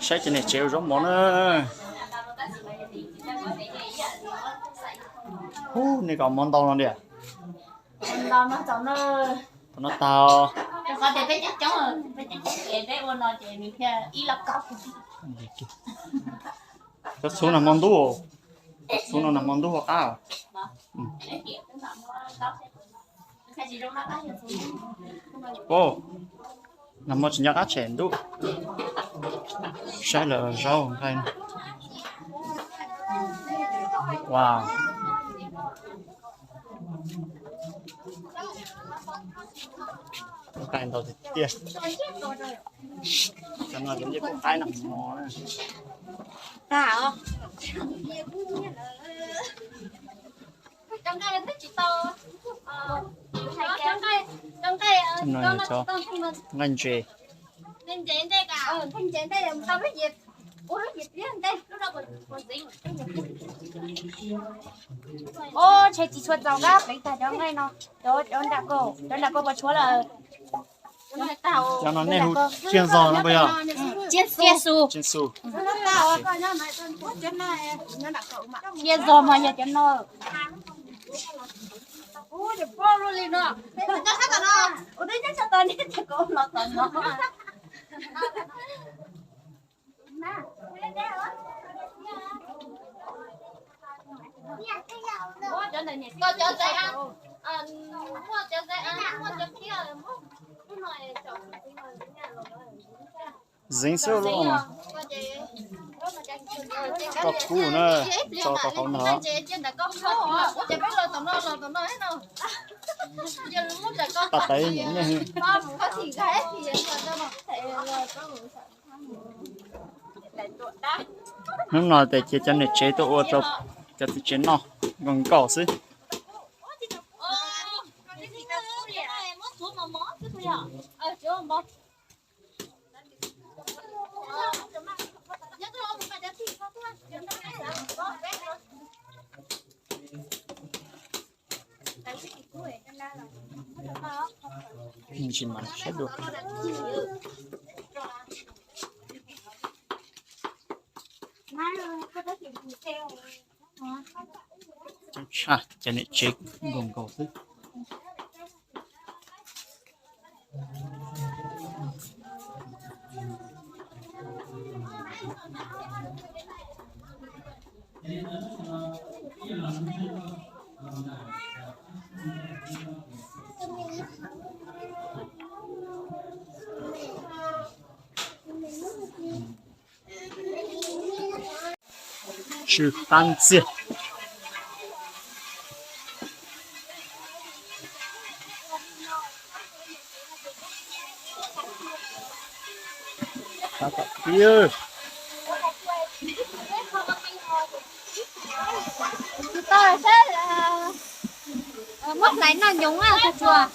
Saib cov niam tsev ua zaub mov na. Ub, nej kom mov ntau no tiag. Tom no tag. Cov txhuv no hmo ntuj, txhuv no hmo ntuj ua qab. Nag hmo tsis nco qab tshem ntuj. Saib lawv zaub nqaij. Wow. Nqaij ntau tiag tiag. Cov no zoo ncej puab qaib nag hmo. Cov no yog cov nqaij ntses. Ub, tshe tsis tshua txaus qab pleev tag cov nqaij no. Cov, cov nram kaum, cov nram kaum puas tshuav lawm? Cov no nej hu tsiaj zog no puas yog? Tsiaj xu. Tsiaj xu. Tsiaj zog mas yog cov no. Zeev xwb los mas. Koj kub na, tso rau hauv no. Paj tawv nyiam nyiaj. Hnub no ces cia cov niam tsev tuaj ua rau cov txiv tsev noj nkaus nkaus xwb. Tsis mam saib dua. Coob tshaj, cov niam tsev nkaus nkaus xwb. Tsw qab ntxiag. Muab hlais noj nyoos tsuag tsuag.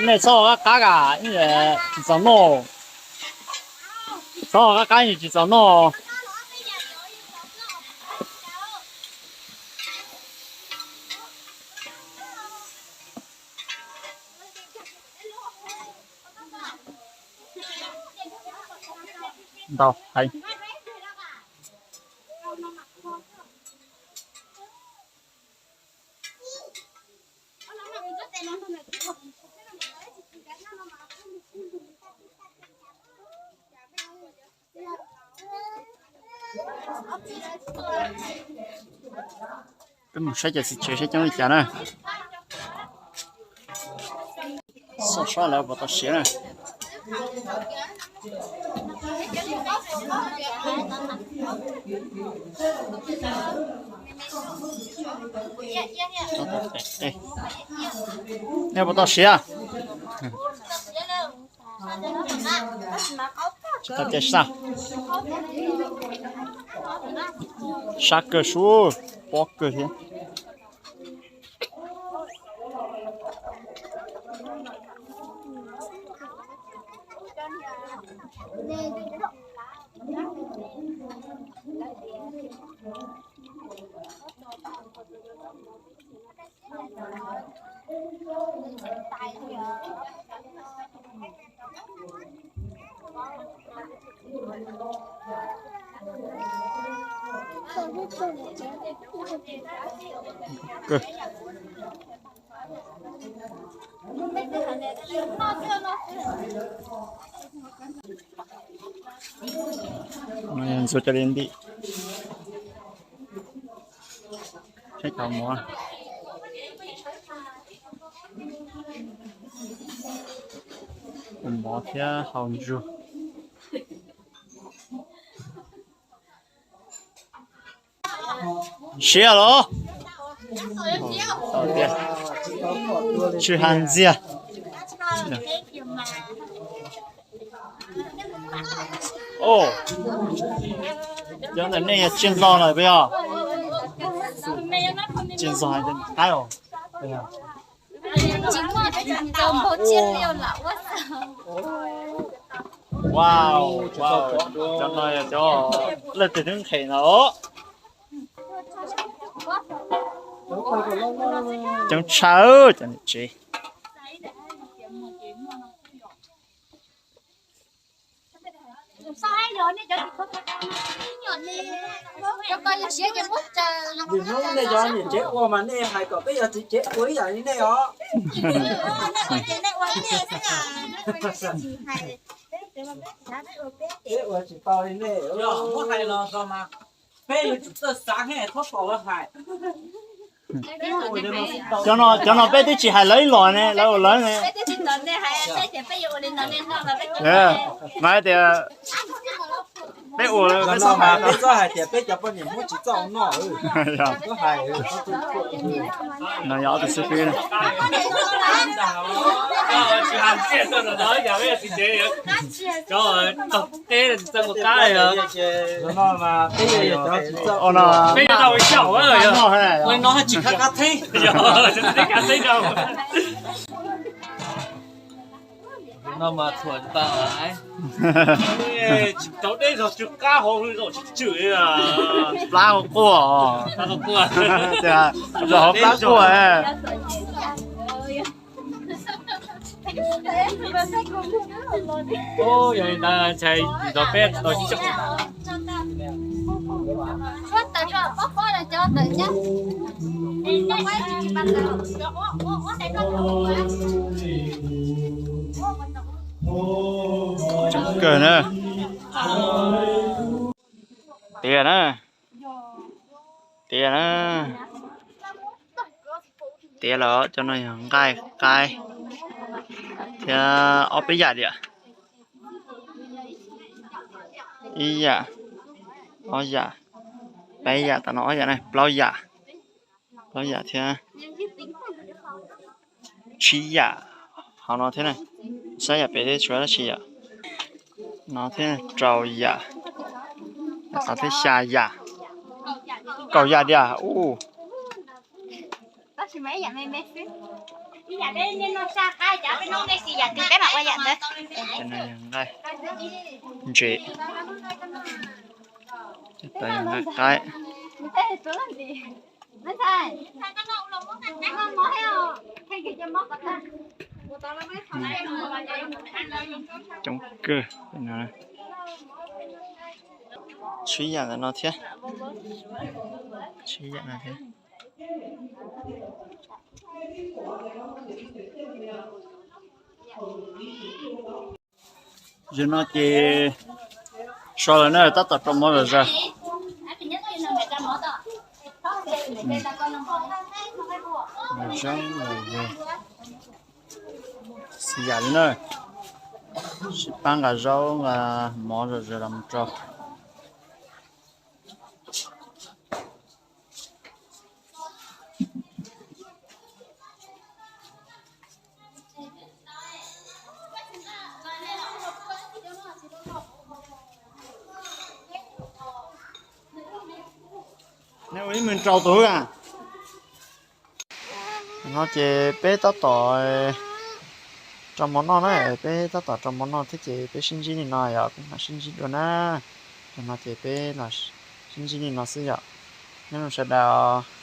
Nej txhob qab qab, tsis txaus noj. Txhob qab qab, tsis txaus noj. Ntau heev. Peb mus saib cov txiv tsev saib coob li cas na. Xauj sab lawv puas tau siav na. Nej puas tau siav? Tsis tau tias sab, sab kawg sub, pob kawg thiab. Ntxuav cov liab ntim, saib cov mov, mov thiab hau ntsug. Siav los? Tsis has ntxiag. Cov ntawm nej yog tsiaj ntxo lawm puas yog? Tsiaj ntxo hais tias qaib os. Wow, cov no yog cov leej twg twb nqhes no. Coob tshaj cov niam tsev. Vim hnub nej cov niam tsev ua mas nej hais kom peb cov txiv tsev ua ib yam li nej os. Peb ua tsis tau li nej. Peb yuav tsum txawj xav thiab txhob pom lawv hais. Cov no, cov no peb twb tsis hais lawv ib los ne, lawv ua lawv ne. Mas hais tias peb ua, peb txhob hais, peb txhob hais tias peb cov poj niam Hmoob tsis txawj ua noj. Txhob hais. No yog ob tug xib fwb. Peb yuav tau ua xyaum, no tsis kab qab theeb. No mas thuam tsis tau, tsis tau deb zog tsw qab hauv zaum tsis tswm li. Plab quaj, zaum hauv plab quaj. Yog li ntawd ntshai nrog peb tau coob. Coob kawg na. Tiav na. Tiav na. Tiav los cov no yog nqaij qaib thiab ob peb yam diam. Ib yam, ob yam, peb yam, tam no ob yam na, plaub yam, plaub yam thiab tsib yam. Hauv no thiab ne, xab yam pem thiab tshuav dab tsi yom? No thiab rau yam, no thiab xya yam, kaum yam tiag ub. Ntses, nqaij qaib. Coob kawg. Tsib yam ntawm no thiab, tsib yam no thiab. Zaum no ces so lawm na, tab tom rau mov zom zaws. Zaub, xi yam li na, sib pab nqa zaub nqa mov zom zaws los mus rau. Nej ua ib meeg rau tus hwb a. No ces peb tab tom rau mov noj na, peb tab tom rau mov noj thiab ces peb sib ntsib li no yom, peb mam sib ntsib dua na. Tam no ces peb los sib ntsib li no xwb yom. Nyob zoo sawv daws.